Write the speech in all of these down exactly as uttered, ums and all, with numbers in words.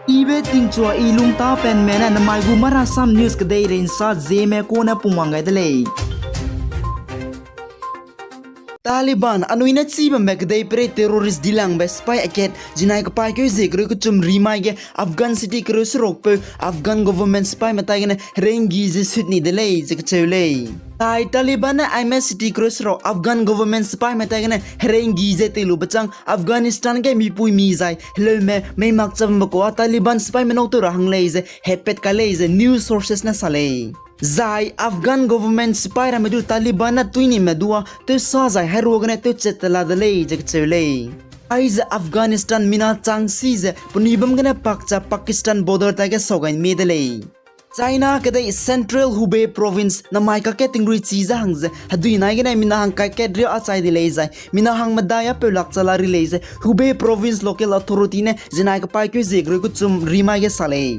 Ibe tingchua i lungtapenme ne namai gu Marasam News kedeirei nsa Zeme kune pungwang gai de lei. Taliban anui ne chî bambe kedeiperei terrorist dilangbe sipai akat zinai kapaîkeu zie kereu kechum rimai ge Afghan city kereu serukpeu Afghan government sipaime tai gene herenggi ze sut ni de lei ze kecheu lei. Zai Taliban ne aime city kereu seruk Afghan government sipaime tai gene herenggi ze teilu bechâng Afghanistan ge mipuimi zai heleume meimak cham bambe kua Taliban sipaime nâu tew ra hang lei ze hepat kai lei ze news sources ne sa lei. Zai Afghan government sipai ramme du Taliban ne tuinime dua tewsa zai heruagene tewchat te la de lei ze kecheu lei. Aize Afghanistan mina chang si ze penui bam gene pakcha Pakistan border tai ge sau gai mie de lei. China kedei Central Hubei Province namai kakge tingrui chi ze hang ze hedui nai gene mina hang kaikat ria a chai di lei zai mina hang medai a peulak cha la ri lei ze Hubei Province local authority ne zinai kapaîkeu zie kereu kechum rimai ge sa lei.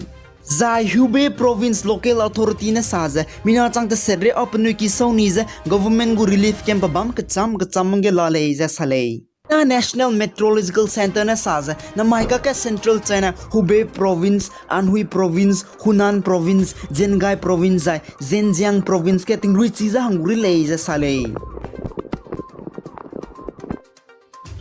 Zai Hubei Province local authority ne sa ze mina chang teset ria a penui ki sau ni ze government gu relief camp pe bam kecham kecham ge la lei ze sa lei. China National Meteorological Center ne sa ze namai kakge Central China Hubei Province, Anhui Province, Hunan Province, Zhengai Province zai Zhejiang Province ge tingrui chi ze hang gu ri lei ze sa lei.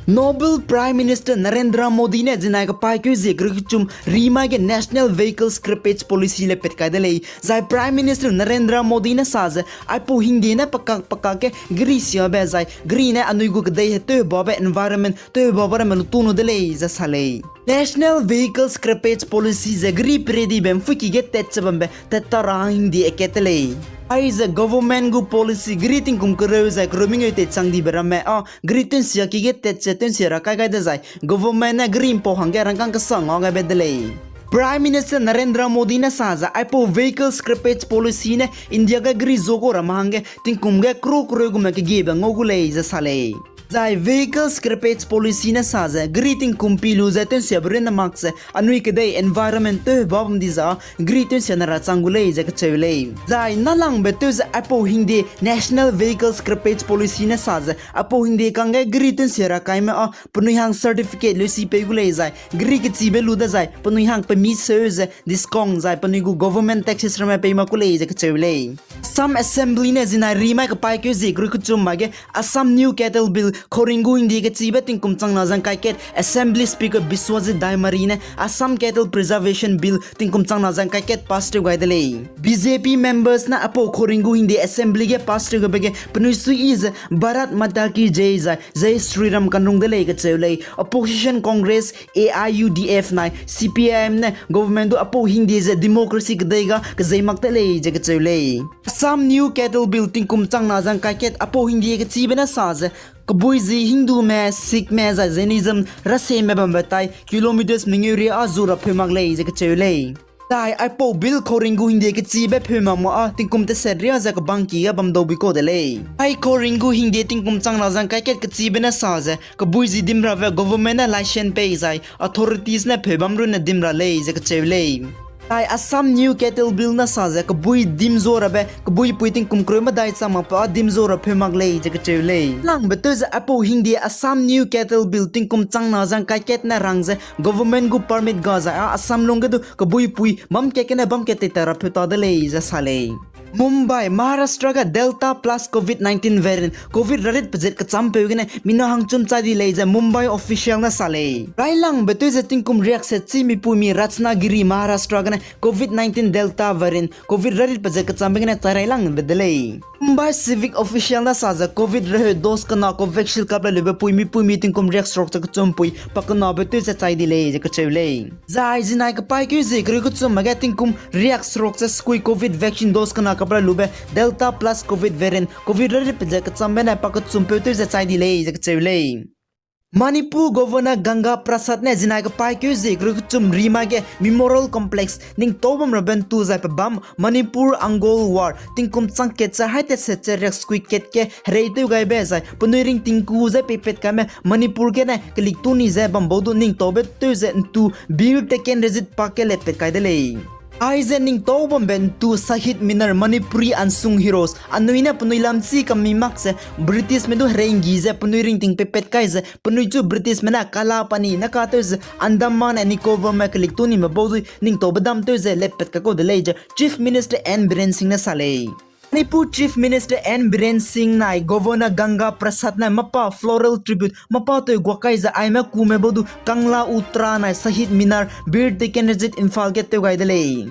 Noble Prime Minister Narendra Modi ne zinai kapaîkeu zie kereu kechum rimai ge National Vehicle Scrappage Policy le pat kai de lei. Zai Prime Minister Narendra Modi ne sa ze aipau hingde ne pakak pakak ge geri siabe zai geri ne anui gu kedei hetewbabe environment tewbabe ramme lu tu nu de lei ze sa lei. National Vehicle Scrappage Policy ze geri peredibe mpuiki ge tat che bambe tat ta ra hang hingde akat te lei. Aize government gu policy geri tingkum kereu zai kereu mengeu tei chang dibe ramme a geri tewnsia ki ge tat che tewnsia ra kai gai dezai government ne geri mpau hangge rangkâng kesa ngau gaibe de lei. Prime Minister Narendra Modi ne sa ze aipau vehicle scrappage policy ne India ge geri zuakau ramme hangge tingkum ge crore crore gume kegiebe ngau gu lei ze sa lei. Zai vehicle scrappage policy ne sa ze geri tingkum pi lu ze tewnsiabe runne mak ze anui kedei environment tewba bam di za geri tewnsia ne ra chang gu lei ze kacheu lei. Zai nalangbe tew ze aipau hingde National Vehicle Scrappage Policy ne sa ze aipau hingde kangge geri tewnsia ra kaime a penui hang certificate leusi pei gu lei zai geri kechibe lu dezai penui hang permit seu ze discount zai penui gu government taxes ramme pei mak ku lei ze kacheu lei. Assam Assembly ne zinai rimai kapaîkeu zie kereu kechum mai ge Assam New Cattle Bill khauring gu hingde kechibe tingkum changna zang kaikat Assembly Speaker Biswajit Daimari ne Assam Cattle Preservation Bill tingkum changna zang kaikat pass tew gai de lei. B J P members ne aipau khauring gu hingde Assembly ge pass tew gaibe ge penui suiyi ze Bharat Mata Ki Jai zai Jai Shri Ram kanrung de lei kacheu lei. Opposition Congress, A I U D F nai C P I M ne government du aipau hingde ze democracy kedei ga kezei mak te lei ze kacheu lei. Assam New Cattle Bill tingkum changna zang kaikat aipau hingde kechibe ne sa ze kebui zi Hindume, Sikhme zai Jainism raseme bambe tai kilometers mengeu ria a zu ra pheu mak lei ze kacheu lei. Zai aipau bill khauring gu hingde kechibe pheu mak ma a tingkum teset ria ze kebangki ge bam dau bui kau de lei. Ai khauring gu hingde tingkum changna zang kaikat kechibe ne sa ze kebui zi dim rabe government ne license pei zai authorities ne pheu bam runne dim ra lei ze kacheu lei. Zai Assam New Cattle Bill ne sa ze kebui dim zua rabe kebuipui tingkum kereu medai chang mak pa a dim zua ra pheu mak lei ze kacheu lei. Langbe tew ze aipau hingde Assam New Cattle Bill tingkum changna zang kaikat ne rang ze government gu permit ga zai a Assam lungge du kebuipui bam kat gene bam kat tei ta ra pheu ta de lei ze sa lei. Mumbai, Maharashtra ge Delta plus COVID nineteen variant, COVID rarit pezet kechampeu gene mina hangchum chai di lei ze Mumbai official ne sa lei. Railangbe tew ze tingkum riakse chi mipuimi Ratnagiri, Maharashtra gene COVID nineteen Delta variant, COVID rarit pezet kechambe gene chai railangbe de lei. Mumbai civic official ne sa ze COVID reheu dose kena Covishield kap le lube pui mipuimi tingkum riakseruk ze kechumpui pakenabe tew ze chai di lei ze kacheu lei. Zai zinai kepaîkeu zie kereu kechum mai ge tingkum riakseruk ze sekui COVID vaccine dose kena kap ra lube Delta plus COVID variant, COVID rarit pezet kechambe ne pakechumpeu tew ze chai di lei ze kacheu lei. Manipur Governor Ganga Prasad ne zinai kepaîkeu zie kereu kechum rimai ge Memorial Complex ningtau bam rabe ntu zai pebâm Manipur Angol War tingkum chang kat ze haî teset ze riaksekui kat ge hereitew gaibe zai penui ringtingku ze peipat kaime Manipur gene keliktu ni ze bam bau du ningtaube tew ze ntu Bir Tekkenrezit Park ge letpat kai de lei. Aize ningtau bambe ntu Shahid Minar, Manipuri unsung heroes. Anui ne penui lamchi kami mak ze, Britishme du herei nggi ze, penui ringting pepet kai ze, penui chu Britishme ne Kala Pani ne katew ze, Andaman and Nicobarme kelik tu nime bau dui ningtaube dam tew ze, letpat kakau de lei ze, Chief Minister N Biren Singh ne sa lei. Manipur Chief Minister N Biren Singh nai Governor Ganga Prasad nai mapa floral tribute mapa tew guak kai ze aime kume bau du Kangla Utra nai Shahid Minar, Bir Tikendrajit Imphal ge tew gai de lei.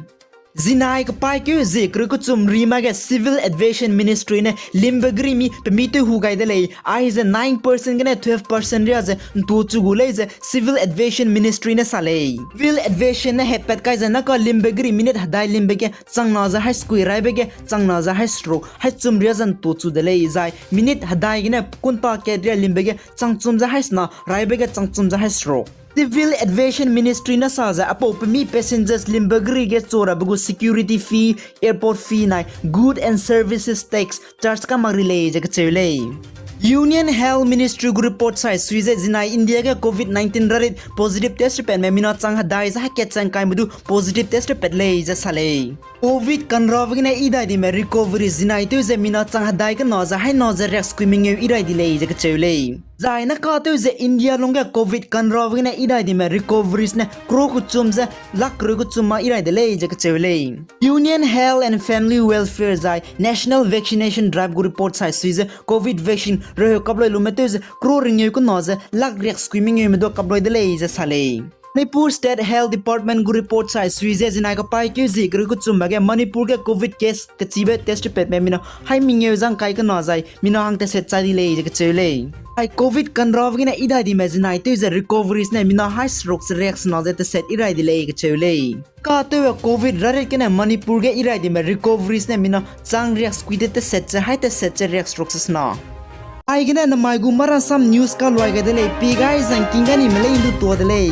Zinai kepaîkeu zie kereu kechum ri mai ge Civil Aviation Ministry ne limbe geri mi pemi tew hu gai de lei, aize nine percent gene twelve percent ria ze ntu chu gu lei ze Civil Aviation Ministry ne sa lei. Civil Aviation ne hetpat kai ze naka limbe geri minute hedai limbe ge changna ze hai sekui raibe ge changna ze hai seruk hai chum ria ze ntu chu de lei zai minute hedai gene kunta kat ria limbe ge changchum ze hai sena raibe ge changchum ze hai seruk. Civil Aviation Ministry ne sa ze apau pemi passengers limbe geri ge chu rabe gu security fee, airport fee nai good and services tax charge ka mak ri lei ze kacheu lei. Union Health Ministry gu report sai sui ze zinai India ge covid nineteen rarit positive test repatme mina chang hedai ze hai kat chang kaime du positive test repat lei ze sa lei. Covid kanrabe gene idai dime recovery zinai tew ze mina chang hedai kena ze hai na ze riak sekui mengeu irai di lei ze kacheu lei. Zai naka tew ze India lungge covid kanrabe gene idai dime recoveries ne crore kechum ze lakh kereu kechum ma irai de lei ze kacheu lei. Union Health and Family Welfare zai National Vaccination Drive gu report sai sui ze covid vaccine reheu kaploi lume tew ze crore ringeu kena ze lakh riak sekui mengeume du kaploi de lei ze sa lei. Manipur State Health Department gu report sai sui ze zinai kepaîkeu zie kereu kechumbe ge Manipur ge covid case kechibe test repatme mina hai mengeu zang kai kena zai mina hang teset chai di lei ze kacheu lei. Ai covid kanrabe gene idai dime zinai tew ze recoveries ne mina hai seruk ze riak sena ze teset irai di lei kacheu lei. Katew a covid rarit gene Manipur ge irai dime recoveries ne mina chang riak sekui de teset ze hai teset ze riak seruk ze sena. Aigene namai gu Marasam News kaluai gai de lei, pi gai zang king gai nime lei ndu tua de lei.